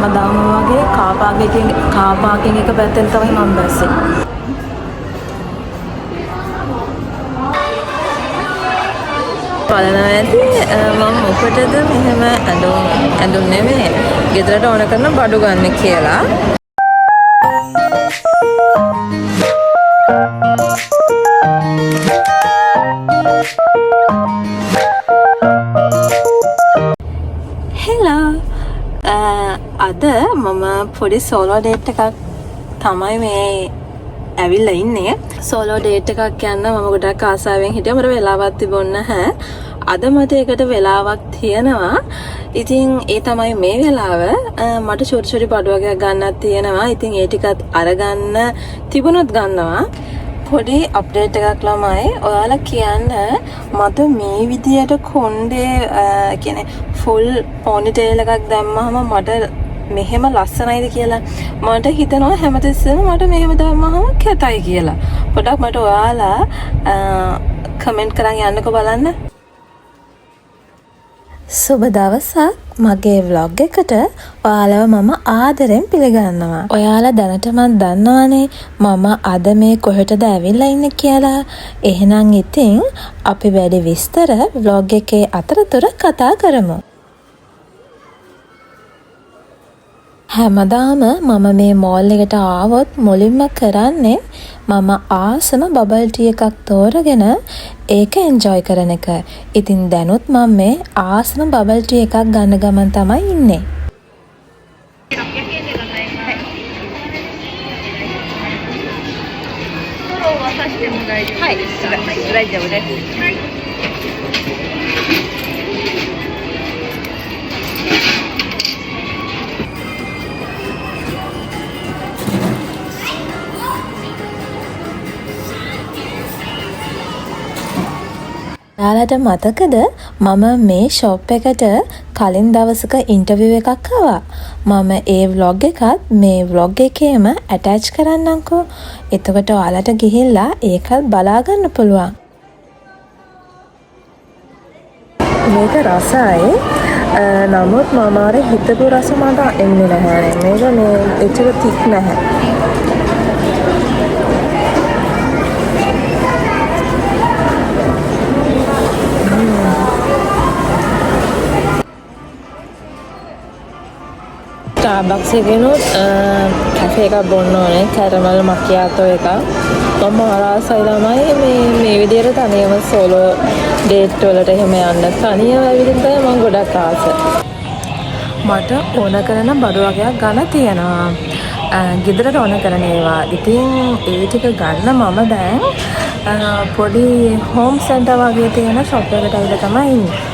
හැමදාම වගේ car parking එක පැත්තෙන් තමයි මම බැස්සේ. බලනවා ඇති මම මොකටද මෙහෙම ඇඳුම්, ඇඳුම් නෙමෙයි, ගෙදරට ඕන කරන බඩු ගන්න කියලා. හෙලෝ, අද මම පොඩි සෝලෝ ඩේට් එකක් තමයි මේ ඇවිල්ලා ඉන්නේ. සෝලෝ ඩේට් එකක් යන්න මම ගොඩක් ආසාවෙන් හිටියා. මට වෙලාවක් තිබුණ නැහැ. අද මට ඒකට වෙලාවක් තියෙනවා. ඉතින් ඒ තමයි මේ වෙලාව. මට චුටි චුටි බඩු වගයක් ගන්නත් තියෙනවා. ඉතින් ඒ ටිකත් අරගන්න තිබුණොත් ගන්නවා. පොඩි අප්ඩේට් එකක් ළමයි. ඔයාලා කියන්න මට මේ විදියට කොණ්ඩේ, කියන්නේ ෆුල් පොනිටේල් එකක් දැම්මහම මට මෙහෙම ලස්සනයිද කියලා. මට හිතෙනවා හැමතිස්සෙම මට මෙහෙම දැම්මහම කැතයි කියලා. පොඩක් මට ඔයාලා කමෙන්ට් කරන් යන්නකෝ බලන්න. සුබ දවසක්. මගේ ව්ලොග් එකට ඔයාලව මම ආදරෙන් පිළිගන්නවා. ඔයාලා දැනටමත් දන්නවනේ මම අද මේ කොහෙටද ඇවිල්ලා ඉන්නේ කියලා. එහෙනම් ඉතින් අපි වැඩි විස්තර ව්ලොග් එකේ අතරතුර කතා කරමු. හැමදාම මම මේ මෝල් එකට ආවොත් මුලින්ම කරන්නේ මම ආසම බබල් ටී එකක් තෝරගෙන ඒක එන්ජොයි කරන එක. ඉතින් දැනුත් මම මේ ආසම බබල් ටී එකක් ගන්න ගමන් තමයි ඉන්නේ. 600円でございます。ストローはさしても大丈夫ですか？はい、大丈夫です。はい。 ඔයාලට මතකද මම මේ ෂොප් එකට කලින් දවසක ඉන්ටර්විව් එකක් ආවා. මම ඒ ව්ලොග් එකත් මේ ව්ලොග් එකේම ඇටච් කරන්නම්කෝ. එතකොට ඔයාලට ගිහිල්ලා ඒකත් බලා ගන්න පුළුවන්. මේක රසයි. නමුත් මම අර හිතපු රස මට එන්නේ නැහැ. මේක මේ එච්චර තික් නැහැ. ස්ටාර්බක්ස් එකේනොත් කැෆේ එකක් බොන්න ඕනේ, කැරමල් මකියාතෝ එකක්. මම මාර ආසයි ළමයි මේ මේ විදියට තනියම සෝලෝ ඩේට් වලට එහෙම යන්න. තනියම ඇවිදින්න තමයි මම ගොඩක් ආස. මට ඕන කරන බඩු වගයක් ගන්න තියෙනවා. ගෙදරට ඕන කරන ඒවා. ඉතින් ඒ ටික ගන්න මම දැන් පොඩි හෝම් සෙන්ටර් වගේ තියෙන ෂොප් එකට ඇවිල්ලා තමයි ඉන්නේ.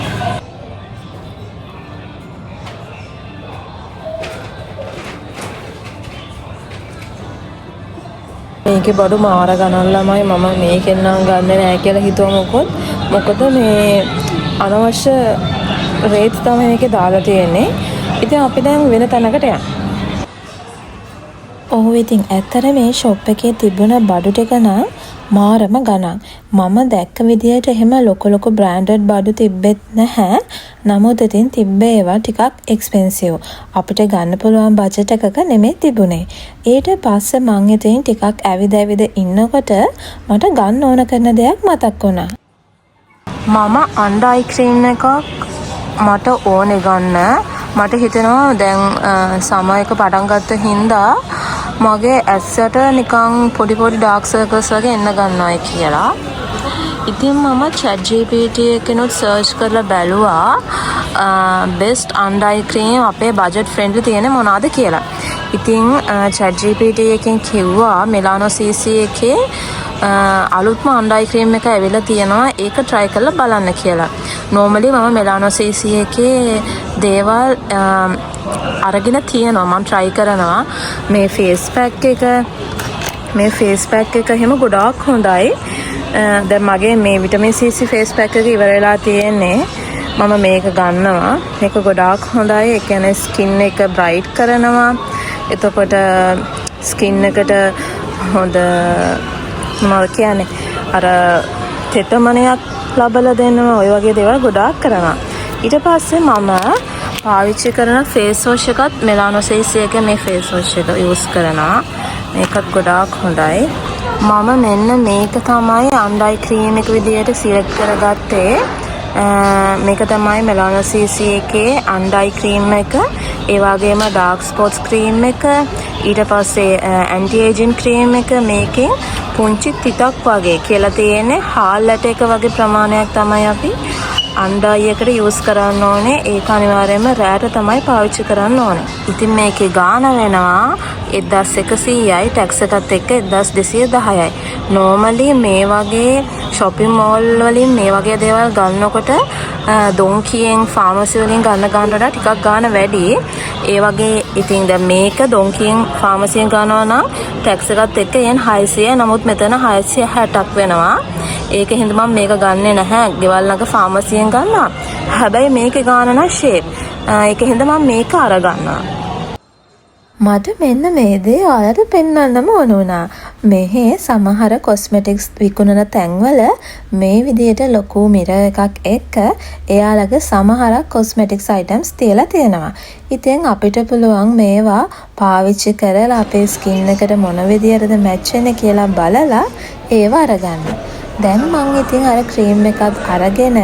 මේකේ බඩු මාර ගණන් ළමයි. මම මේකෙන් නම් ගන්නෙ නෑ කියලා හිතුවා. මොකද මේ අනවශ්‍ය රේට්ස් තමයි මේකේ දාලා තියෙන්නේ. ඉතින් අපි දැන් වෙන තැනකට යමු. ඔව්, ඉතින් ඇත්තට මේ ෂොප් එකේ තිබුණ බඩු ටික නම් මාරම ගණන්. මම දැක්ක විදියට එහෙම ලොකු ලොකු බ්‍රෑන්ඩඩ් බඩු තිබ්බෙත් නැහැ. නමුත් ඉතින් තිබ්බ ඒවා ටිකක් එක්ස්පෙන්සිව්. අපිට ගන්න පුළුවන් බජට් එකක නෙමෙයි තිබුණේ. ඊට පස්සේ මං ඉතින් ටිකක් ඇවිද ඇවිද ඉන්නකොට මට ගන්න ඕන කරන දෙයක් මතක් වුණා. මම අන්ඩර් අයි ක්‍රීම් එකක් මට ඕනේ ගන්න. මට හිතෙනවා දැන් සමර් එක පටන් ගත්ත හින්දා මගේ ඇස්සට නිකන් පොඩි පොඩි ඩාර්ක් සර්කල්ස් වගේ එන්න ගන්නවායි කියලා. ඉතින් මම chat GPT එකෙනුත් සර්ච් කරලා බැලුවා බෙස්ට් අන්ඩර් අයි ක්‍රීම් අපේ බජට් ෆ්‍රෙන්ඩ්ලි තියෙන මොනවාද කියලා. ඉතින් chat GPT එකෙන් කිව්වා මෙලානෝ CC එකේ අලුත්ම අන්ඩර් අයි ක්‍රීම් එක ඇවිල්ලා තියෙනවා, ඒක try කරලා බලන්න කියලා. නෝමලි මම මෙලානෝ CC එකේ දේවල් අරගෙන තියෙනවා, මම try කරනවා. මේ ෆේස් පැක් එක එහෙම ගොඩාක් හොඳයි. දැන් මගේ මේ විටමින් CC face pack එක ඉවර වෙලා තියෙන්නේ. මම මේක ගන්නවා. මේක ගොඩාක් හොඳයි. ඒ කියන්නේ ස්කින් එක බ්‍රයිට් කරනවා. එතකොට ස්කින් එකට හොඳ, මොනවද කියන්නේ, අර තෙතමනයක් ලබලා දෙනවා. ඔය වගේ දේවල් ගොඩාක් කරනවා. ඊට පස්සේ මම පාවිච්චි කරන ෆේස් වොෂ් එකත් මෙලානෝ සීසී එකේ මේ ෆේස් වොෂ් එක යූස් කරනවා. මේකත් ගොඩාක් හොඳයි. මම මෙන්න මේක තමයි අන්ඩර් අයි ක්‍රීම් එක විදියට සිලෙක්ට් කරගත්තේ. මේක තමයි මෙලානෝ සීසී එකේ අන්ඩර් අයි ක්‍රීම් එක. ඒ වගේම ඩාර්ක් ස්පොට්ස් ක්‍රීම් එක, ඊට පස්සේ ඇන්ටි ඒජින් ක්‍රීම් එක. මේකෙන් පුංචි තිතක් වගේ කියලා තියෙන්නේ හාල් ඇට එක වගේ ප්‍රමාණයක් තමයි අපි අන්ඩර් අයි එකට යූස් කරන්න ඕනේ. ඒක අනිවාර්යයෙන්ම රෑට තමයි පාවිච්චි කරන්න ඕනේ. ඉතින් මේකේ ගාණ වෙනවා 1100යි, ටැක්ස් එකත් එක්ක 1210යි. නෝමලි මේ වගේ ෂොපින් මෝල් වලින් මේ වගේ දේවල් ගන්නකොට ඩොන්කියෙන් ෆාමසි වලින් ගන්න ගානට වඩා ටිකක් ගාණ වැඩි. ඒ වගේ ඉතින් දැන් මේක ඩොන්කියෙන් ෆාමසියෙන් ගන්නවා නම් ටැක්ස් එකත් එක්ක යෙන් 600යි. නමුත් මෙතන 660ක් වෙනවා. ඒක හින්දා මම මේක ගන්නෙ නැහැ. ගෙවල් ළඟ ෆාමසියෙන් ගන්නවා. හැබැයි මේකේ ගාන නම් ෂේප්. ඒක හින්දා මම මේක අරගන්නවා. මට මෙන්න මේ දේ ඔයාලට පෙන්වන්නම ඕන වුණා. මෙහෙ සමහර කොස්මෙටික්ස් විකුණන තැන්වල මේ විදියට ලොකු මිරර් එකක් එක්ක එයාලගේ සමහරක් කොස්මෙටික්ස් අයිටම්ස් තියලා තියෙනවා. ඉතින් අපිට පුළුවන් මේවා පාවිච්චි කරලා අපේ ස්කින් එකට මොන විදියටද මැච් වෙන්නේ කියලා බලලා ඒවා අරගන්න. දැන් මං ඉතින් අර ක්‍රීම් එකත් අරගෙන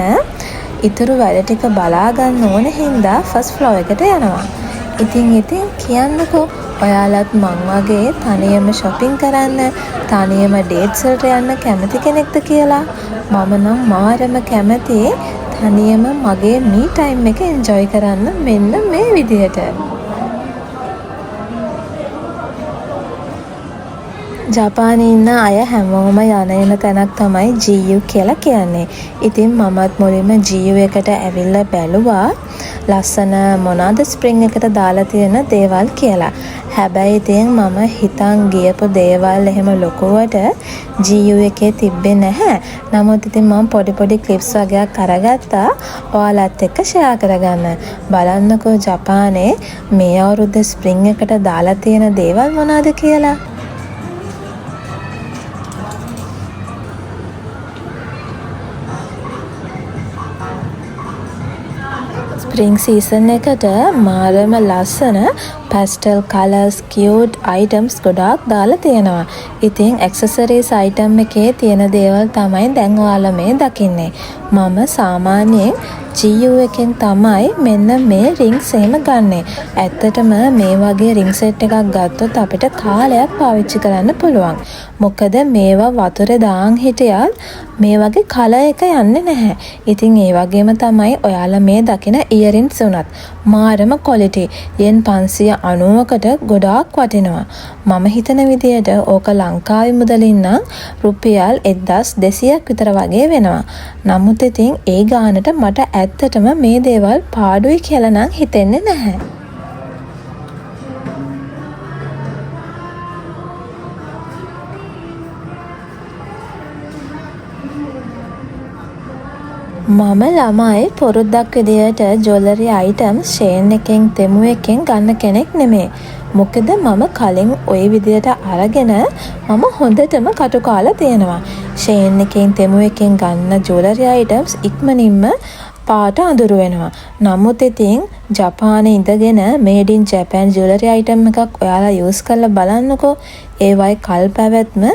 ඉතුරු වැඩ ටික බලා ගන්න ඕන හින්දා ෆස්ට් ෆ්ලෝර් එකට යනවා. ඉතින් ඉතින් කියන්නකෝ, ඔයාලත් මං වගේ තනියම ෂොපින් කරන්න, තනියම ඩේට්ස් වලට යන්න කැමති කෙනෙක්ද කියලා. මම නම් මාරම කැමති තනියම මගේ මී ටයිම් එක එන්ජොයි කරන්න මෙන්න මේ විදිහට. ජපානයේ ඉන්න අය හැමෝම යන එන තැනක් තමයි GU කියලා කියන්නේ. ඉතින් මමත් මුලින්ම GU එකට ඇවිල්ලා බැලුවා ලස්සන මොනවාද ස්ප්‍රින්ග් එකට දාලා තියෙන දේවල් කියලා. හැබැයි ඉතින් මම හිතන් ගියපු දේවල් එහෙම ලොකුවට GU එකේ තිබ්බේ නැහැ. නමුත් ඉතින් මම පොඩි පොඩි ක්ලිප්ස් වගයක් අරගත්තා ඔයාලත් එක්ක ෂෙයා කරගන්න. බලන්නකෝ ජපානයේ මේ අවුරුද්ද ස්ප්‍රින්ග් එකට දාලා තියෙන දේවල් මොනවාද කියලා. ස්ප්‍රින්ග් සීසන් එකට මාරම ලස්සන පැස්ටල් කලර්ස්, කියුට් අයිටම්ස් ගොඩාක් දාලා තියෙනවා. ඉතින් ඇක්සසරීස් අයිටම් එකේ තියෙන දේවල් තමයි දැන් ඔයාලා මේ දකින්නේ. මම සාමාන්‍යයෙන් GU එකෙන් තමයි මෙන්න මේ රින්ග්ස් එහෙම ගන්නෙ. ඇත්තටම මේ වගේ රින්ග් සෙට් එකක් ගත්තොත් අපිට කාලයක් පාවිච්චි කරන්න පුළුවන්. මොකද මේවා වතුරේ දාන් හිටියත් මේ වගේ කලර් එක යන්නේ නැහැ. ඉතින් ඒ වගේම තමයි ඔයාලා මේ දකින ඉයරින්ග්ස් උනත් මාරම ක්වොලිටි. යෙන් 590කට ගොඩාක් වටිනවා. මම හිතන විදියට ඕක ලංකාවේ මුදලින් නම් රුපියල් 1200ක් විතර වගේ වෙනවා. නමුත් ඉතින් ඒ ගානට මට ඇත්තටම මේ දේවල් පාඩුයි කියලා නම් හිතෙන්නේ නැහැ. මම ළමයි පුරුද්දක් විදියට ජුවලරි අයිටම්ස් ෂේන් එකෙන් තෙමු එකෙන් ගන්න කෙනෙක් නෙමේ. මොකද මම කලින් ඔය විදියට අරගෙන මම හොඳටම කටු කාලා තියෙනවා. ෂේන් එකෙන් තෙමු එකෙන් ගන්න ජුවලරි අයිටම්ස් ඉක්මනින්ම පාට අඳුරු වෙනවා. නමුත් ඉතින් ජපානයේ ඉඳගෙන made in Japan jewellery item එකක් ඔයාලා යූස් කරලා බලන්නකෝ. ඒවයි කල් පැවැත්ම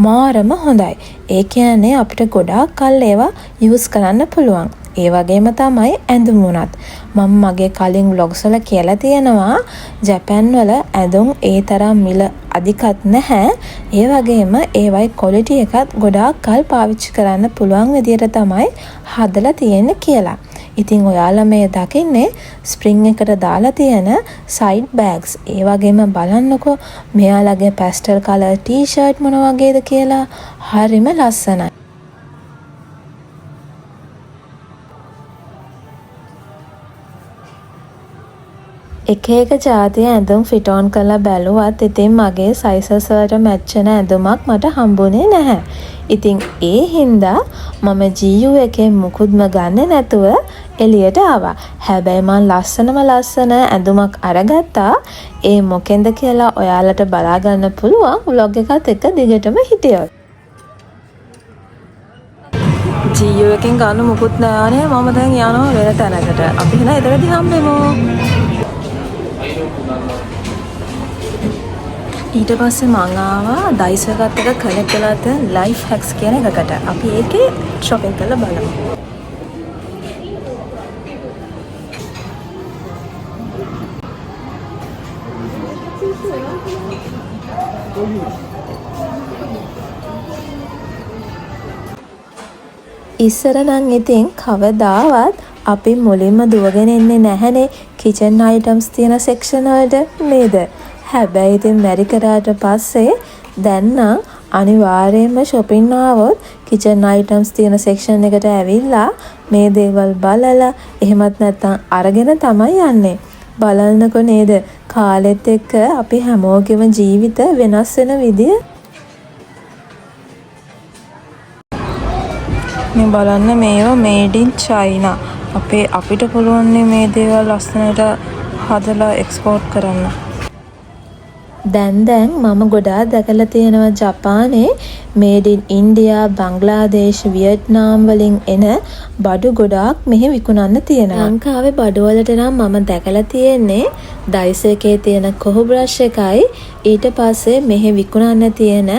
මාරම හොඳයි. ඒ කියන්නේ අපිට ගොඩාක් කල් ඒවා යූස් කරන්න පුළුවන්. ඒ වගේම තමයි ඇඳුම් වුණත්. මම මගේ කලින් ව්ලොග්ස් වල කියලා තියෙනවා ජපන් වල ඇඳුම් ඒ තරම් මිල අධිකත් නැහැ. ඒ වගේම ඒවයි ක්වොලිටි එකත් ගොඩාක් කල් පාවිච්චි කරන්න පුළුවන් විදියට තමයි හදලා තියෙන්නේ කියලා. ඉතින් ඔයාලා මේ දකින්නේ ස්ප්‍රින්ග් එකට දාලා තියෙන සයිඩ් බෑග්ස්. ඒ වගේම බලන්නකෝ මෙයාලගේ පැස්ටල් කලර් ටී-ෂර්ට් මොන වගේද කියලා. හරිම ලස්සනයි. එක එක ජාතිය ඇඳුම් ෆිට් ඔන් කරලා බැලුවත් ඉතින් මගේ සයිසස් වලට මැච් වෙන ඇඳුමක් මට හම්බුනේ නැහැ. ඉතින් ඒ හින්දා මම GU එකෙන් මුකුත්ම ගන්නෙ නැතුව එළියට ආවා. හැබැයි මං ලස්සනම ලස්සන ඇඳුමක් අරගත්තා. ඒ මොකෙන්ද කියලා ඔයාලට බලා ගන්න පුළුවන් ව්ලොග් එකත් එක්ක දිගටම හිටියොත්. GU එකෙන් ගන්න මුකුත් නෑනේ. මම දැන් යනවා වෙන තැනකට. අපි එහෙනම් එතනදී හම්බෙමු. ඊට පස්සේ මං ආවා ඩයිසෝ එකත් එක්ක කනෙක්ට් වෙලා තියෙන ලයිෆ් හැක්ස් කියන එකකට. අපි ඒකේ ෂොපින් කරලා බලමු. ඉස්සර නම් ඉතින් කවදාවත් අපි මුලින්ම දුවගෙන එන්නේ නැහැනේ කිචන් අයිටම්ස් තියෙන සෙක්ෂන් වලට නේද? හැබැයි ඉතින් මැරි කරාට පස්සේ දැන් නම් අනිවාර්යයෙන්ම ෂොපින් ආවොත් කිචන් අයිටම්ස් තියෙන සෙක්ෂන් එකට ඇවිල්ලා මේ දේවල් බලලා එහෙමත් නැත්නම් අරගෙන තමයි යන්නේ. බලන්නකො නේද කාලෙත් එක්ක අපි හැමෝගෙම ජීවිත වෙනස් වෙන විදිය. මේ බලන්න මේවා මේඩ් ඉන් චයිනා. අපිට පුළුවන් මේ දේවල් ලස්සනට හදලා එක්ස්පෝර්ට් කරන්න. දැන් දැන් මම ගොඩාක් දැකලා තියෙනවා ජපානයේ මේඩ් ඉන් ඉන්ඩියා, බංග්ලාදේශ, වියට්නාම් වලින් එන බඩු ගොඩාක් මෙහෙ විකුණන්න තියෙනවා. ලංකාවේ බඩු වලට නම් මම දැකලා තියෙන්නේ ඩයිසෝ එකේ තියෙන කොහු බ්‍රෂ් එකයි ඊට පස්සේ මෙහෙ විකුණන්න තියෙන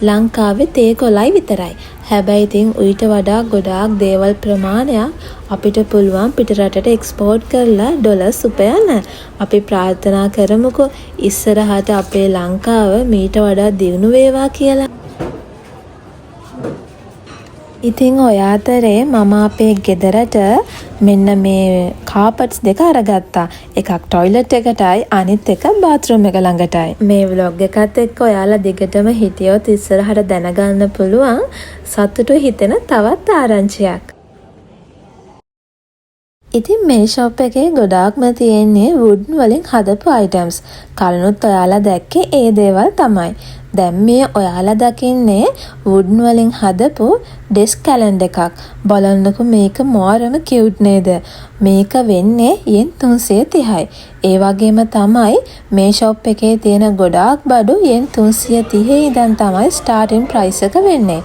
ලංකාවේ තේ කොළයි විතරයි. හැබැයි ඉතින් ඊට වඩා ගොඩාක් දේවල් ප්‍රමාණයක් අපිට පුළුවන් පිටරටට එක්ස්පෝර්ට් කරලා ඩොලර්ස් උපයන්න. අපි ප්‍රාර්ථනා කරමුකෝ ඉස්සරහට අපේ ලංකාව මීට වඩා දියුණු වේවා කියලා. ඉතින් ඔය අතරේ මම අපේ ගෙදරට මෙන්න මේ කාපට්ස් දෙක අරගත්තා. එකක් ටොයිලට් එකටයි අනිත් එක බාත්රූම් එක ළඟටයි. මේ ව්ලොග් එකත් එක්ක ඔයාලා දිගටම හිටියොත් ඉස්සරහට දැනගන්න පුළුවන් සතුටු හිතෙන තවත් ආරංචියක්. ඉතින් මේ ෂොප් එකේ ගොඩාක්ම තියෙන්නේ වුඩ් වලින් හදපු අයිටම්ස්. කලිනුත් ඔයාලා දැක්කේ ඒ දේවල් තමයි. දැන් මේ ඔයාලා දකින්නේ වුඩ් වලින් හදපු ඩෙස්ක් කැලෙන්ඩර් එකක්. බලන්නකෝ මේක මාරම කියුට් නේද? මේක වෙන්නේ යෙන් 330යි. ඒ වගේම තමයි මේ ෂොප් එකේ තියෙන ගොඩාක් බඩු යෙන් 330 ඉඳන් තමයි ස්ටාර්ටින් ප්‍රයිස් එක වෙන්නේ.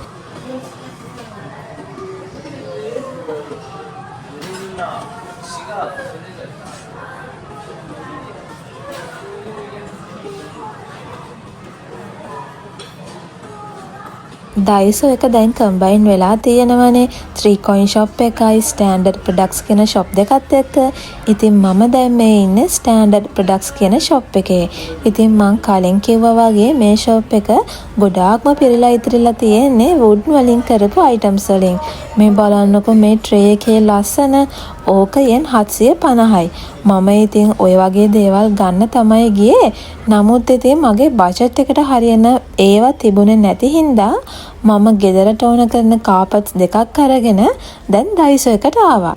ඩයිසෝ එක දැන් කම්බයින් වෙලා තියෙනවනේ 3 කොයින් ෂොප් එකයි ස්ටෑන්ඩඩ් ප්‍රොඩක්ට්ස් කියන ෂොප් දෙකත් එක්ක. ඉතින් මම දැන් මේ ඉන්නේ ස්ටෑන්ඩඩ් ප්‍රොඩක්ට්ස් කියන ෂොප් එකේ. ඉතින් මං කලින් කිව්වා වගේ මේ ෂොප් එක ගොඩාක්ම පිරීලා ඉතිරිලා තියෙන්නේ වුඩ් වලින් කරපු අයිටම්ස් වලින්. මේ බලන්නකෝ මේ ට්‍රේ එකේ ලස්සන. ඕක යෙන් 750යි. මම ඉතින් ඔය වගේ දේවල් ගන්න තමයි ගියේ. නමුත් ඉතින් මගේ බජට් එකට හරියන ඒවා තිබුණේ නැති හින්දා මම ගෙදරට ඕන කරන කාපට්ස් දෙකක් අරගෙන දැන් ඩයිසෝ එකට ආවා.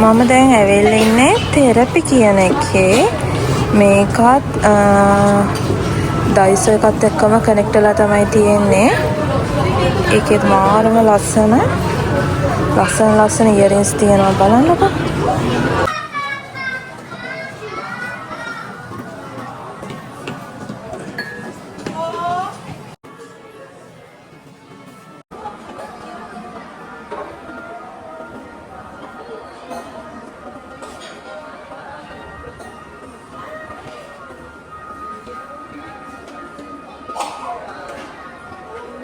මම දැන් ඇවිල්ලා ඉන්නේ තෙරපි කියන එකේ. මේකත් ඩයිසෝ එකත් එක්කම කනෙක්ට් වෙලා තමයි තියෙන්නේ. ඒකෙත් මාරම ලස්සන ලස්සන ලස්සන ඉයරින්ස් තියෙනවා බලන්නකෝ.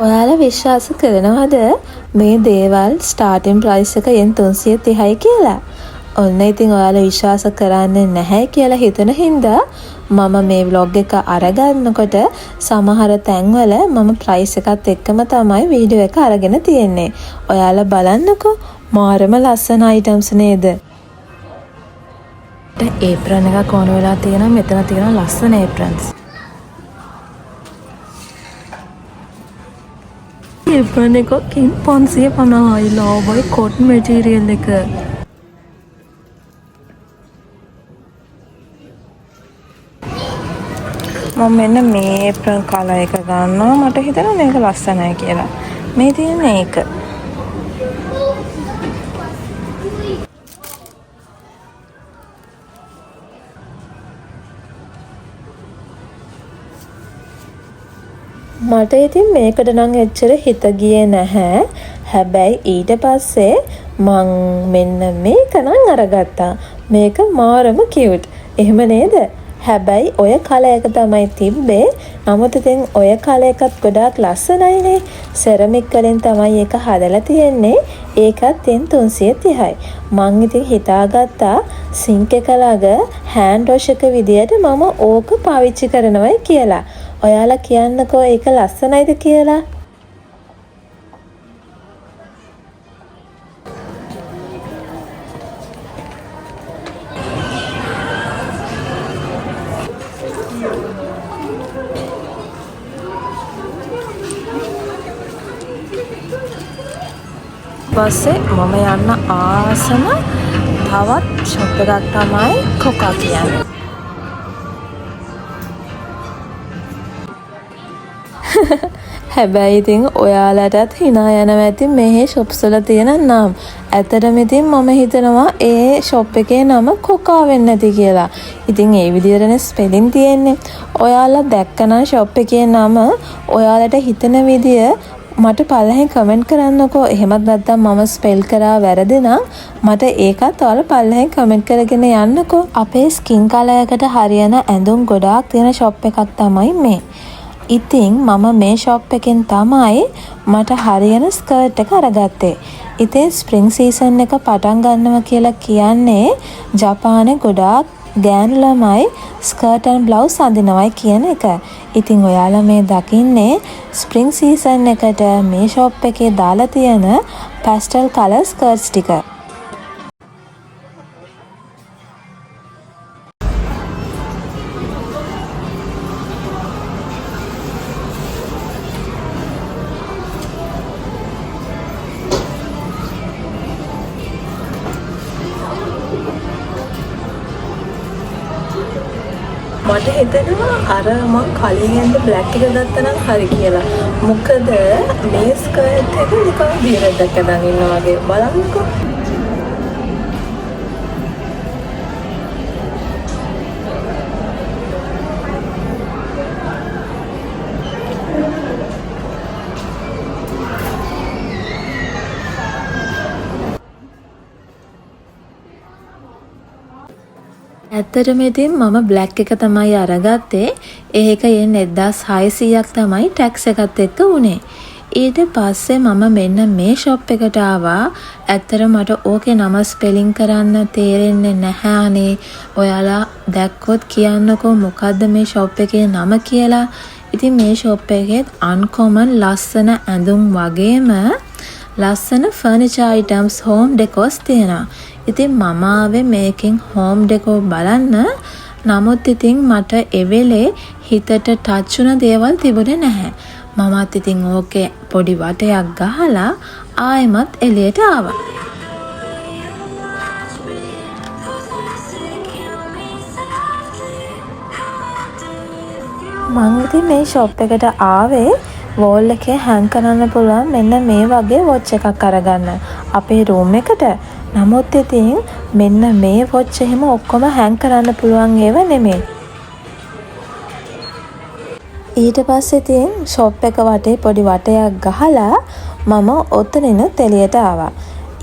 ඔයාලා විශ්වාස කරනවද මේ දේවල් ස්ටාර්ටින් ප්‍රයිස් එක යෙන් 330යි කියලා? ඔන්න ඉතින් ඔයාලා විශ්වාස කරන්නේ නැහැ කියලා හිතන හින්දා මම මේ ව්ලොග් එක අරගන්නකොට සමහර තැන්වල මම ප්‍රයිස් එකත් එක්කම තමයි වීඩියෝ එක අරගෙන තියෙන්නේ. ඔයාලා බලන්නකෝ මාරම ලස්සන අයිටම්ස් නේද? ඒප්‍රන් එකක් ඕන වෙලා තියෙනවා. මෙතන තියෙනවා ලස්සන ඒප්‍රන්ස්. ඒප්‍රන් එකක් 550යි ලාභයි කොටන් මැටීරියල් එක. මම මෙන්න මේ ඒප්‍රන් කලර් එක ගන්නවා. මට හිතෙනවා මේක ලස්සනයි කියලා. මේ තියෙන්නේ ඒක. මට ඉතින් මේකට නම් එච්චර හිත ගියේ නැහැ. හැබැයි ඊට පස්සේ මං මෙන්න මේක නම් අරගත්තා. මේක මාරම කියුට්. එහෙම නේද? හැබැයි ඔය කලර් එක තමයි තිබ්බේ. නමුත් ඉතින් ඔය කලර් එකත් ගොඩාක් ලස්සනයිනේ. සෙරමික් වලින් තමයි ඒක හදලා තියෙන්නේ. ඒකත් යෙන් 330යි. මං ඉතින් හිතාගත්තා සින්ක් එක ළඟ හෑන්ඩ් වොෂ් එක විදියට මම ඕක පාවිච්චි කරනවයි කියලා. ඔයාලා කියන්නකෝ ඒක ලස්සනයිද කියලා. පස්සේ මම යන්න ආසම තවත් ෂොප් එකක් තමයි කොකා කියන්නේ. හැබැයි ඉතින් ඔයාලටත් හිනා යනවා ඇති මෙහි ෂොප්ස් වල තියෙන නම්. ඇත්තටම ඉතින් මම හිතනවා ඒ ෂොප් එකේ නම කොකා වෙන්න ඇති කියලා. ඉතින් ඒ විදිහටනේ ස්පෙලිං තියෙන්නේ. ඔයාලා දැක්කනම් ෂොප් එකේ නම ඔයාලට හිතෙන විදිය මට පල්ලෙහෙන් කමෙන්ට් කරන්නකෝ. එහෙමත් නැත්නම් මම ස්පෙල් කරා වැරදි නම් මට ඒකත් ඔයාලා පල්ලෙහෙන් කමෙන්ට් කරගෙන යන්නකෝ. අපේ ස්කින් කලර් එකට හරියන ඇඳුම් ගොඩාක් තියෙන ෂොප් එකක් තමයි මේ. ඉතින් මම මේ ෂොප් එකෙන් තමයි මට හරියන ස්කර්ට් එක අරගත්තේ. ඉතින් ස්ප්‍රින්ග් සීසන් එක පටන් ගන්නවා කියලා කියන්නේ ජපානේ ගොඩාක් ගෑනු ළමයි ස්කර්ට් ඇන්ඩ් බ්ලවුස් අඳිනවයි කියන එක. ඉතින් ඔයාලා මේ දකින්නේ ස්ප්‍රින්ග් සීසන් එකට මේ ෂොප් එකේ දාලා තියෙන පැස්ටල් කලර් ස්කර්ට්ස් ටික. මට හිතෙනවා අර මං කලින් ඇඳ බ්ලැක් එක ගත්තා නම් හරි කියලා. මොකද මේ ස්කර්ට් එක නිකන් බියරෙද්දක් ඇඳන් ඉන්නා වගේ. බලන්නකෝ. ඇත්තටම ඉතින් මම බ්ලැක් එක තමයි අරගත්තේ. ඒක යෙන් 1600ක් තමයි ටැක්ස් එකත් එක්ක වුණේ. ඊට පස්සේ මම මෙන්න මේ ෂොප් එකට ආවා. ඇත්තටම මට ඕකේ නම ස්පෙලිං කරන්න තේරෙන්නේ නැහැ අනේ. ඔයාලා දැක්කොත් කියන්නකෝ මොකද්ද මේ ෂොප් එකේ නම කියලා. ඉතින් මේ ෂොප් එකෙත් අන්කොමන් ලස්සන ඇඳුම් වගේම ලස්සන ෆර්නිචර් අයිටම්ස්, හෝම් ඩෙකෝස් තියෙනවා. ඉතින් මම ආවේ මේකෙන් හෝම් ඩෙකෝ බලන්න. නමුත් ඉතින් මට එවෙලේ හිතට ටච් වුණ දේවල් තිබුණේ නැහැ. මමත් ඉතින් ඕකේ පොඩි වටයක් ගහලා ආයෙමත් එළියට ආවා. මං ඉතින් මේ ෂොප් එකට ආවේ වෝල් එකේ හැං කරන්න පුළුවන් මෙන්න මේ වගේ වොච් එකක් අරගන්න අපේ රූම් එකට. නමුත් ඉතින් මෙන්න මේ වොච් එහෙම ඔක්කොම හැං කරන්න පුළුවන් ඒවා නෙමෙයි. ඊට පස්සේ ඉතින් ෂොප් එක වටේ පොඩි වටයක් ගහලා මම ඔතනිනුත් එළියට ආවා.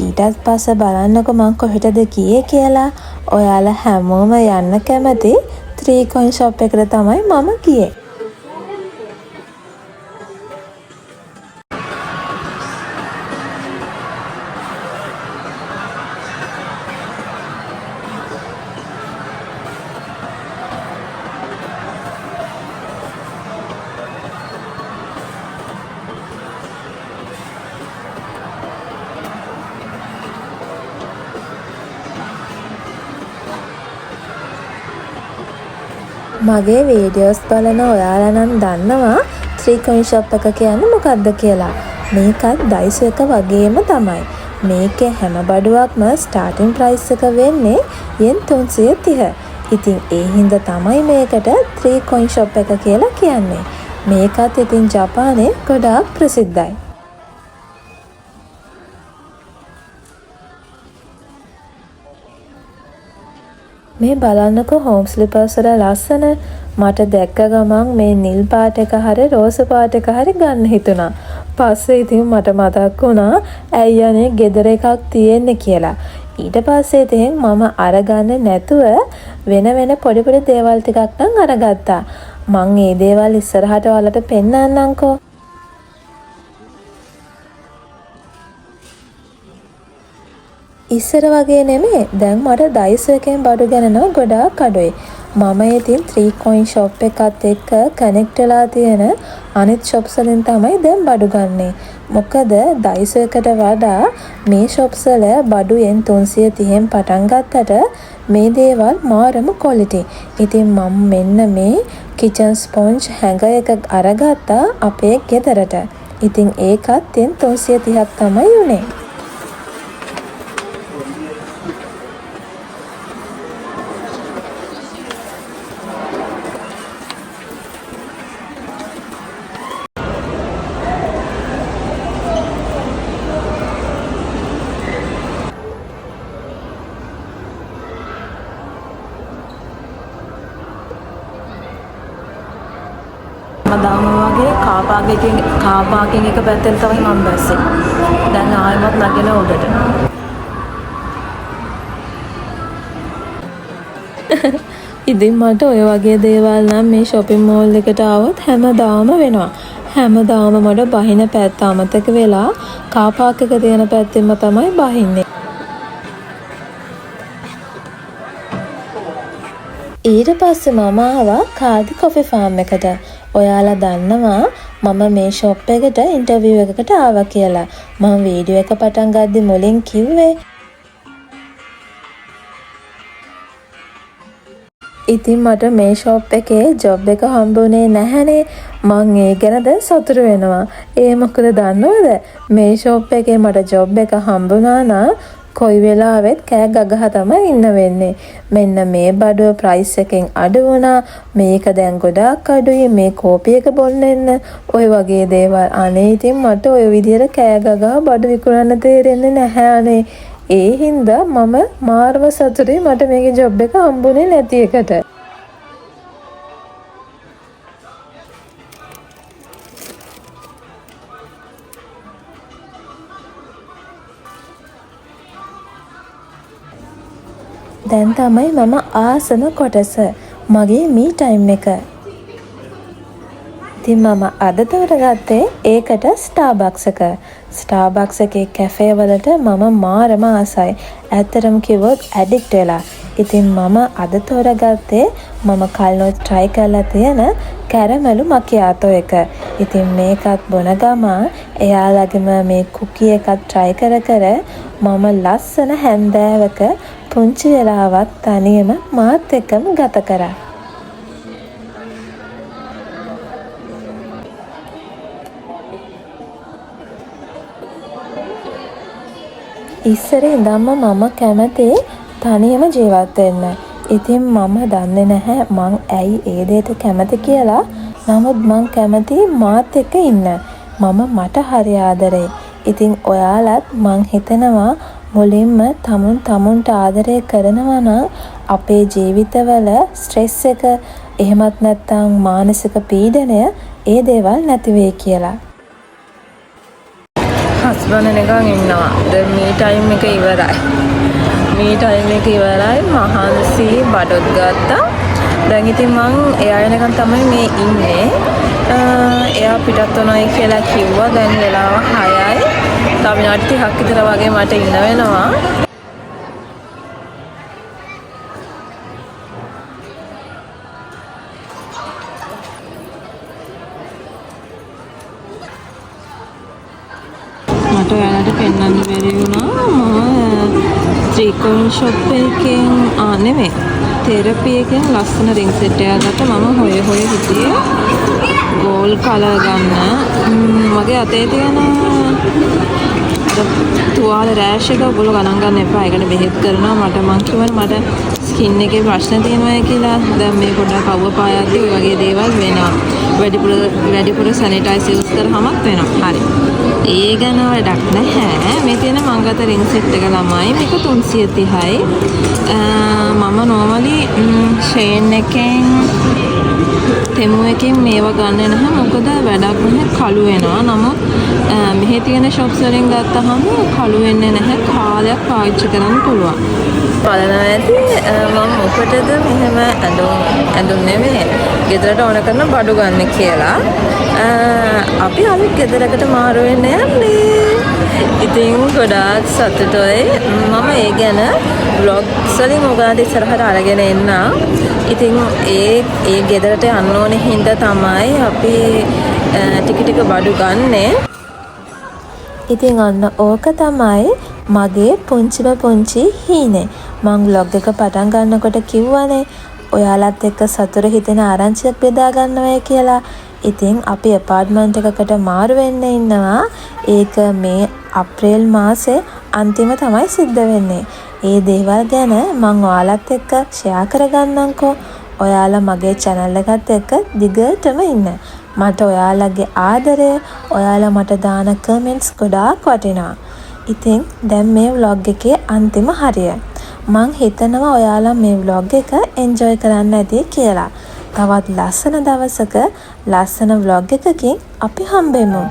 ඊටත් පස්සේ බලන්නකෝ මං කොහෙටද ගියේ කියලා. ඔයාලා හැමෝම යන්න කැමති ත්‍රී කොයින් ෂොප් එකට තමයි මම ගියේ. මගේ වීඩියෝස් බලන ඔයාලා නම් දන්නවා ත්‍රී කොයින් ෂොප් එක කියන්නේ මොකක්ද කියලා. මේකත් ඩයිසෝ එක වගේම තමයි. මේකේ හැම බඩුවක්ම ස්ටාර්ටින් ප්‍රයිස් එක වෙන්නේ යෙන් 330. ඉතින් ඒ හින්දා තමයි මේකට ත්‍රී කොයින් ෂොප් එක කියලා කියන්නේ. මේකත් ඉතින් ජපානයේ ගොඩාක් ප්‍රසිද්ධයි. මේ බලන්නකෝ හෝම් ස්ලිපර්ස් වල ලස්සන. මට දැක්ක ගමන් මේ නිල් පාට එක හරි රෝස පාට එක හරි ගන්න හිතුණා. පස්සේ ඉතින් මට මතක් වුණා ඇයි අනේ ගෙදර එකක් තියෙන්නේ කියලා. ඊට පස්සේ ඉතින් මම අරගන්නේ නැතුව වෙන වෙන පොඩි පොඩි දේවල් ටිකක් නම් අරගත්තා. මං ඒ දේවල් ඉස්සරහට ඔයාලට පෙන්නන්නම්කෝ. ඉස්සර වගේ නෙමේ, දැන් මට ඩයිසෝ එකෙන් බඩු ගණනව ගොඩාක් අඩුයි. මම ඉතින් 3 කොයින් ෂොප් එකත් එක්ක කනෙක්ට් වෙලා තියෙන අනිත් ෂොප්ස් වලින් තමයි දැන් බඩු ගන්නෙ. මොකද ඩයිසෝ එකට වඩා මේ ෂොප්ස් වල බඩු යෙන් 330න් පටන් ගත්තට මේ දේවල් මාරම ක්වොලිටි. ඉතින් මම මෙන්න මේ කිචන් ස්පොන්ජ් හැඟර් එක අරගත්තා අපේ ගෙදරට. ඉතින් ඒකත් යෙන් 330ක් තමයි උනේ. හැමදාම වගේ කාර් පාක් එකෙන් කාර් පාකින් එක පැත්තෙන් තමයි මම බැස්සේ. දැන් ආයෙමත් නගින උඩට. ඉතින් මට ඔය වගේ දේවල් නම් මේ ෂොපින් මෝල් එකට ආවොත් හැමදාම වෙනවා. හැමදාම මට බහින පැත්ත අමතක වෙලා කාර් පාක් එක තියෙන පැත්තෙන්ම තමයි බහින්නේ. ඊට පස්සේ මම ආවා කාදි කොෆි ෆාම් එකට. ඔයාලා දන්නවා මම මේ ෂොප් එකට ඉන්ටර්විව් එකකට ආවා කියලා. මම වීඩියෝ එක පටන් ගද්දි මුලින් කිව්වේ. ඉතින් මට මේ ෂොප් එකේ ජොබ් එක හම්බුනේ නැහැනේ. මං ඒ ගැන දැන් සතුටු වෙනවා. ඒ මොකද දන්නවද? මේ ෂොප් එකේ මට ජොබ් එක හම්බුණා නම් කොයි වෙලාවෙත් කෑ ගගහ තමයි ඉන්න වෙන්නේ. මෙන්න මේ බඩුව ප්‍රයිස් එකෙන් අඩු වුණා. මේක දැන් ගොඩාක් අඩුයි. මේ කෝපි එක බොන්න එන්න. ඔය වගේ දේවල්. අනේ ඉතින් මට ඔය විදියට කෑ ගගහ බඩු විකුණන්න තේරෙන්නේ නැහැ අනේ. ඒ හින්දා මම මාරම සතුටුයි මට මේකේ ජොබ් එක හම්බුනේ නැති එකට. දැන් තමයි මම ආසම කොටස, මගේ මී ටයිම් එක. ඉතින් මම අද තෝරගත්තේ ඒකට ස්ටාර්බක්ස් එක. ස්ටාර්බක්ස් එකේ කැෆේ වලට මම මාරම ආසයි. ඇත්තටම කිව්වොත් ඇඩික්ට් වෙලා. ඉතින් මම අද තෝරගත්තේ මම කලිනුත් try කරලා තියෙන කැරමලු මකියාතෝ එක. ඉතින් මේකත් බොන ගමන් එයාලගේම මේ කුකී එකත් try කර කර මම ලස්සන හැන්දෑවක පුංචි වෙලාවක් තනියම මාත් එක්කම ගත කරා. ඉස්සර ඉඳන්ම මම කැමති තනියම ජීවත් වෙන්න. ඉතින් මම දන්නේ නැහැ මං ඇයි ඒ දෙයට කැමති කියලා. නමුත් මං කැමති මාත් එක්ක ඉන්න. මම මට හරි ආදරේ. ඉතින් ඔයාලත් මං හිතනවා මුලින්ම තමුන් තමුන්ට ආදරය කරනවා නම් අපේ ජීවිතවල ස්ට්‍රෙස් එක, එහෙමත් නැත්නම් මානසික පීඩනය, ඒ දේවල් නැති වෙයි කියලා. හස්බන්ඩ් එනකන් ඉන්නවා. දැන් මේ ටයිම් එක ඉවරයි. මේ ටයිම් එක ඉවරයි. මහන්සි බඩුත් ගත්තා. දැන් ඉතින් මං එයා එනකන් තමයි මේ ඉන්නේ. එයා පිටත් වෙනවයි කියලා කිව්වා. දැන් වෙලාව 6යි. තව විනාඩි 30ක් විතර වගේ මට ඉන්න වෙනවා. මට ඔයාලට පෙන්වන්න බැරි වුණා. මම ත්‍රිකෝණ ෂොප් එකෙන්, නෙමෙයි, තෙරපි එකෙන් ලස්සන රින්ග් සෙට් එකක් ගත්තා. මම හොය හොය හිටියේ ගෝල්ඩ් කලර් ගන්න. මගේ අතේ තියෙන තුවාල රෑෂ් එක ඔයගොල්ලෝ ගණන් ගන්න එපා. ඒකට බෙහෙත් කරනවා. මං කියවනේ මට ස්කින් එකේ ප්‍රශ්න තියෙනවා කියලා. දැන් මේ පොඩ්ඩක් අවුව පායද්දී ඔය වගේ දේවල් වෙනවා. වැඩිපුර සැනිටයිස් යූස් කරාමත් වෙනවා. හරි. ඒ ගැන වැඩක් නැහැ. මේ තියෙන මං ගත්ත රින්ග් සෙට් එක ළමයි. මේක 330යි. මම නෝමලි ෂේන් එකෙන් තෙමු එකෙන් මේවා ගන්නෙ නැහැ, මොකද වැඩක් නැහැ, කළු වෙනවා. නමුත් මෙහෙ තියෙන ෂොප්ස් වලින් ගත්තහම කළු වෙන්නේ නැහැ, කාලයක් පාවිච්චි කරන්න පුළුවන්. බලනවා ඇති මම මොකටද මෙහෙම ඇඳුම්, ඇඳුම් නෙමෙයි, ගෙදරට ඕන කරන බඩු ගන්න කියලා. අපි අලුත් ගෙදරකට මාරු වෙන්න යන්නේ. ඉතින් ගොඩාක් සතුටුයි. මම ඒ ගැන ව්ලොග්ස් වලින් ඔයගලන්ට ඉස්සරහට අරගෙන එන්නම්. ඉතින් ඒ ඒ ගෙදරට යන්න ඕනේ හින්දා තමයි අපි ටික ටික බඩු ගන්නෙ. ඉතින් ඔන්න ඕක තමයි මගේ පුංචිම පුංචි හීනේ. මං ව්ලොග් එක පටන් ගන්නකොට කිව්වනේ ඔයාලත් එක්ක සතුට හිතෙන ආරංචියක් බෙදා ගන්නවයි කියලා. ඉතින් අපි ඇපාර්ට්මන්ට් එකකට මාරු වෙන්න ඉන්නවා. ඒක මේ අප්‍රේල් මාසේ අන්තිම තමයි සිද්ධ වෙන්නේ. ඒ දේවල් ගැන මං ඔයාලත් එක්ක ෂෙයා කරගන්නම්කෝ. ඔයාලා මගේ චැනල් එකත් එක්ක දිගටම ඉන්න. මට ඔයාලගේ ආදරය, ඔයාලා මට දාන කමෙන්ට්ස් ගොඩාක් වටිනවා. ඉතින් දැන් මේ ව්ලොග් එකේ අන්තිම හරිය. මං හිතනවා ඔයාලා මේ ව්ලොග් එක එන්ජොයි කරන්න ඇති කියලා. තවත් ලස්සන දවසක ලස්සන ව්ලොග් එකකින් අපි හම්බෙමු.